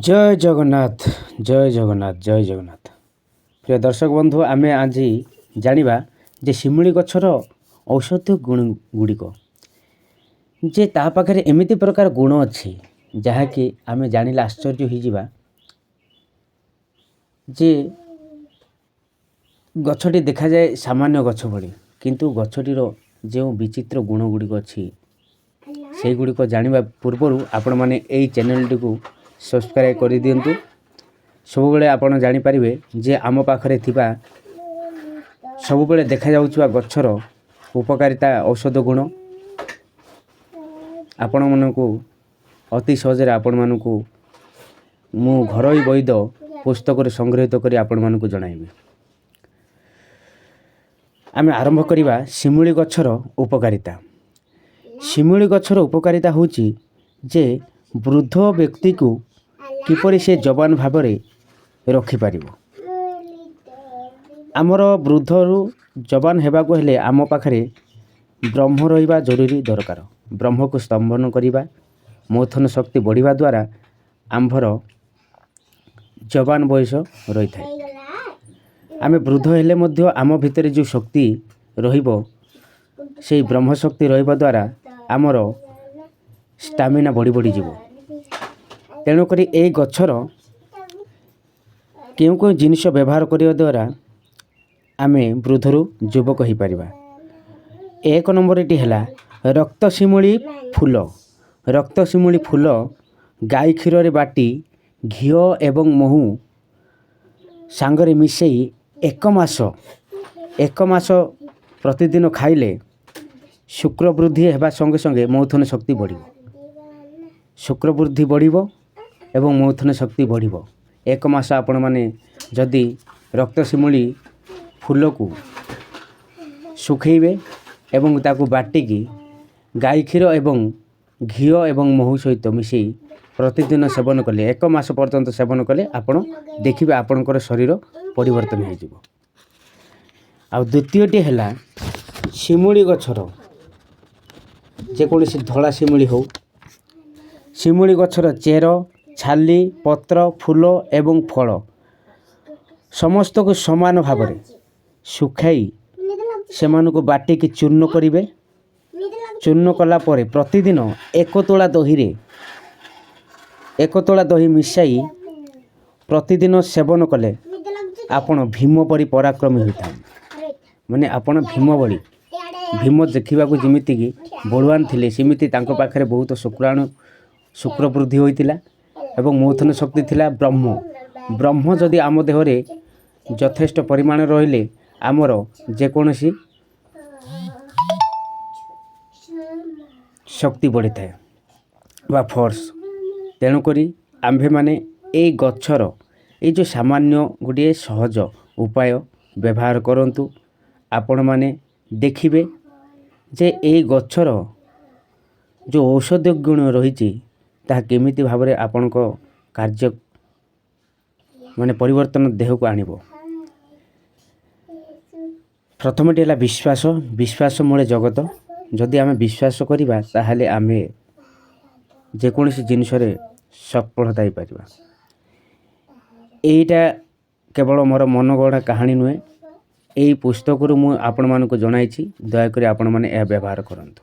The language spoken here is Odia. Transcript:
ଜୟ ଜଗନ୍ନାଥ, ଜୟ ଜଗନ୍ନାଥ, ଜୟ ଜଗନ୍ନାଥ। ପ୍ରିୟ ଦର୍ଶକ ବନ୍ଧୁ, ଆମେ ଆଜି ଜାଣିବା ଯେ ଶିମୁଳି ଗଛର ଔଷଧୀୟ ଗୁଣ ଗୁଡ଼ିକ, ଯେ ତା ପାଖରେ ଏମିତି ପ୍ରକାର ଗୁଣ ଅଛି ଯାହାକି ଆମେ ଜାଣିଲେ ଆଶ୍ଚର୍ଯ୍ୟ ହୋଇଯିବା ଯେ ଗଛଟି ଦେଖାଯାଏ ସାମାନ୍ୟ ଗଛ ଭଳି, କିନ୍ତୁ ଗଛଟିର ଯେଉଁ ବିଚିତ୍ର ଗୁଣ ଗୁଡ଼ିକ ଅଛି ସେଇଗୁଡ଼ିକ ଜାଣିବା ପୂର୍ବରୁ ଆପଣମାନେ ଏଇ ଚ୍ୟାନେଲ୍ଟିକୁ ସବସ୍କ୍ରାଇବ୍ କରିଦିଅନ୍ତୁ। ସବୁବେଳେ ଆପଣ ଜାଣିପାରିବେ ଯେ ଆମ ପାଖରେ ଥିବା ସବୁବେଳେ ଦେଖାଯାଉଥିବା ଗଛର ଉପକାରିତା, ଔଷଧ ଗୁଣ ଆପଣମାନଙ୍କୁ ଅତି ସହଜରେ ଆପଣମାନଙ୍କୁ ମୁଁ ଘରୋଇ ବୈଦ ପୁସ୍ତକରୁ ସଂଗୃହୀତ କରି ଆପଣମାନଙ୍କୁ ଜଣାଇବି। ଆମେ ଆରମ୍ଭ କରିବା ଶିମୁଳି ଗଛର ଉପକାରିତା। ଶିମୁଳି ଗଛର ଉପକାରିତା ହେଉଛି ଯେ ବୃଦ୍ଧ ବ୍ୟକ୍ତିକୁ କିପରି ସେ ଯବାନ ଭାବରେ ରଖିପାରିବ। ଆମର ବୃଦ୍ଧରୁ ଯବାନ ହେବାକୁ ହେଲେ ଆମ ପାଖରେ ବ୍ରହ୍ମ ରହିବା ଜରୁରୀ ଦରକାର। ବ୍ରହ୍ମକୁ ସ୍ତମ୍ଭନ କରିବା, ମୈଥୁନ ଶକ୍ତି ବଢ଼ିବା ଦ୍ୱାରା ଆମ୍ଭର ଯବାନ ବୟସ ରହିଥାଏ। ଆମେ ବୃଦ୍ଧ ହେଲେ ମଧ୍ୟ ଆମ ଭିତରେ ଯେଉଁ ଶକ୍ତି ରହିବ, ସେଇ ବ୍ରହ୍ମ ଶକ୍ତି ରହିବା ଦ୍ୱାରା ଆମର ଷ୍ଟାମିନା ବଢ଼ି ବଢ଼ିଯିବ। ତେଣୁକରି ଏଇ ଗଛର କେଉଁ କେଉଁ ଜିନିଷ ବ୍ୟବହାର କରିବା ଦ୍ୱାରା ଆମେ ବୃଦ୍ଧରୁ ଯୁବକ ହୋଇପାରିବା? 1 ନମ୍ବରଟି ହେଲା ରକ୍ତ ଶିମୁଳି ଫୁଲ। ରକ୍ତ ଶିମୁଳି ଫୁଲ ଗାଈ କ୍ଷୀରରେ ବାଟି ଘିଅ ଏବଂ ମହୁ ସାଙ୍ଗରେ ମିଶାଇ 1 ମାସ ପ୍ରତିଦିନ ଖାଇଲେ ଶୁକ୍ର ବୃଦ୍ଧି ହେବା ସଙ୍ଗେ ସଙ୍ଗେ ମୈଥୁନ ଶକ୍ତି ବଢ଼ିବ। ଶୁକ୍ର ବୃଦ୍ଧି ବଢ଼ିବ ଏବଂ ମୈଥୁନ ଶକ୍ତି ବଢ଼ିବ। 1 ମାସ ଆପଣମାନେ ଯଦି ରକ୍ତ ଶିମୁଳି ଫୁଲକୁ ଶୁଖେଇବେ ଏବଂ ତାକୁ ବାଟିକି ଗାଈ କ୍ଷୀର ଏବଂ ଘିଅ ଏବଂ ମହୁ ସହିତ ମିଶାଇ ପ୍ରତିଦିନ ସେବନ କଲେ, 1 ମାସ ପର୍ଯ୍ୟନ୍ତ ସେବନ କଲେ ଆପଣ ଦେଖିବେ ଆପଣଙ୍କର ଶରୀର ପରିବର୍ତ୍ତନ ହେଇଯିବ। ଆଉ ଦ୍ୱିତୀୟଟି ହେଲା ଶିମୁଳି ଗଛର, ଯେକୌଣସି ଧଳା ଶିମୁଳି ହେଉ, ଶିମୁଳି ଗଛର ଚେର, ଛାଲି, ପତ୍ର, ଫୁଲ ଏବଂ ଫଳ ସମସ୍ତକୁ ସମାନ ଭାବରେ ଶୁଖାଇ ସେମାନଙ୍କୁ ବାଟିକି ଚୂର୍ଣ୍ଣ କରିବେ। ଚୂର୍ଣ୍ଣ କଲା ପରେ ପ୍ରତିଦିନ 1 ତୋଳା ଦହିରେ 1 ତୋଳା ଦହି ମିଶାଇ ପ୍ରତିଦିନ ସେବନ କଲେ ଆପଣ ଭୀମ ପରି ପରାକ୍ରମୀ ହୋଇଥାନ୍ତି। ମାନେ ଆପଣ ଭୀମ ଭଳି, ଭୀମ ଦେଖିବାକୁ ଯେମିତିକି ବଳବାନ ଥିଲେ, ସେମିତି ତାଙ୍କ ପାଖରେ ବହୁତ ଶୁକ୍ରାଣୁ, ଶୁକ୍ର ବୃଦ୍ଧି ହୋଇଥିଲା ଏବଂ ମୈଥୁନ ଶକ୍ତି ଥିଲା। ବ୍ରହ୍ମ ଯଦି ଆମ ଦେହରେ ଯଥେଷ୍ଟ ପରିମାଣ ରହିଲେ ଆମର ଯେକୌଣସି ଶକ୍ତି ବଢ଼ିଥାଏ ବା ଫୋର୍ସ। ତେଣୁକରି ଆମ୍ଭେମାନେ ଏଇ ଗଛର ଏଇ ଯେଉଁ ସାମାନ୍ୟ ଗୋଟିଏ ସହଜ ଉପାୟ ବ୍ୟବହାର କରନ୍ତୁ। ଆପଣମାନେ ଦେଖିବେ ଯେ ଏଇ ଗଛର ଯେଉଁ ଔଷଧୀୟ ଗୁଣ ରହିଛି ତାହା କେମିତି ଭାବରେ ଆପଣଙ୍କ କାର୍ଯ୍ୟ ମାନେ ପରିବର୍ତ୍ତନ ଦେହକୁ ଆଣିବ। ପ୍ରଥମଟି ହେଲା ବିଶ୍ୱାସ। ବିଶ୍ୱାସ ମୂଳେ ଜଗତ। ଯଦି ଆମେ ବିଶ୍ୱାସ କରିବା ତାହେଲେ ଆମେ ଯେକୌଣସି ଜିନିଷରେ ସଫଳତା ହେଇପାରିବା। ଏଇଟା କେବଳ ମୋର ମନଗଢ଼ା କାହାଣୀ ନୁହେଁ, ଏଇ ପୁସ୍ତକରୁ ମୁଁ ଆପଣମାନଙ୍କୁ ଜଣାଇଛି। ଦୟାକରି ଆପଣମାନେ ଏହା ବ୍ୟବହାର କରନ୍ତୁ।